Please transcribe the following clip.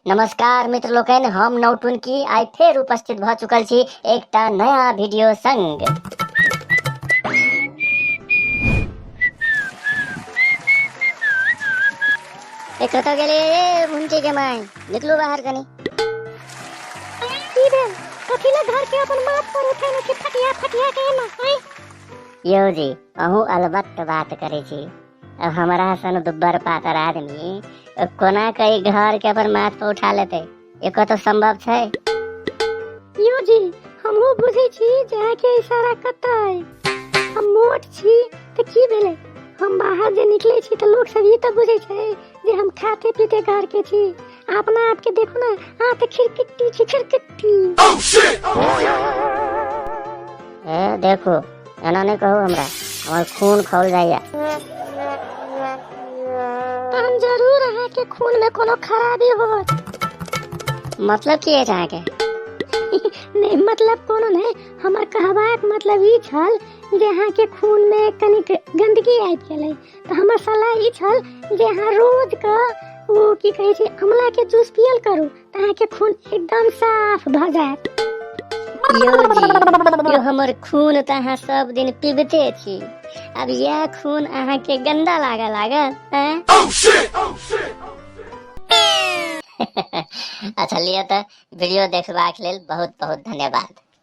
नमस्कार मित्र लोकनि, हम नौटुनकी आइ फेर उपस्थित भऽ चुकल छी एकटा नया वीडियो संग। ए कतऽ गेलै ए भुंटी के माय, निकलू बाहर कनी। की भेल? कथी लए घर के अपन माथ पर उठेने छी फटिया फटिया के एना आँय? यौ जी, अहूँ अलबत्त बात करै छी। अब हमरा सन दुब्बर पातर आदमी कोना के ई घर के अपन माथ पर उठा लेतै? एको तो संभव छै? यौ जी, हमहूँ बुझै छी जे अहाँके इशारा कतऽ अइ। हम मोट छी तऽ की भेलै? हम बाहर जे निकलै छी तऽ लोक सब ई तऽ बुझै छै जे हम खाते पीते घर के छी। अपना आपके देखू ना, अहाँ तऽ खिरकिट्टी छी, खिरकिट्टी। ए देखू, एना नहि कहू हमरा, हमर खून खौल जाइया। तहन जरूर अहाँके खून में कोनो खराबी होत। मतलब की अछि अहाँके? नहि, मतलब कोनो नहि, हमर कहबाक मतलब ई छल जे अहाँके खून में कनिक गंदगी आबि गेलै, तऽ हमर सलाह ई छल जे अहाँ रोज के ओ की कहै छै आमला के जूस पियल करू, तऽ अहाँके खून एकदम साफ भऽ जायत। यौ जी, यौ हमर खून तऽ अहाँ सब दिन पीबिते छी, अब यह खून अहाँके गंदा लागऽ लागल हैं? अच्छा लिअ तऽ वीडियो देखबाक लेल बहुत बहुत धन्यवाद।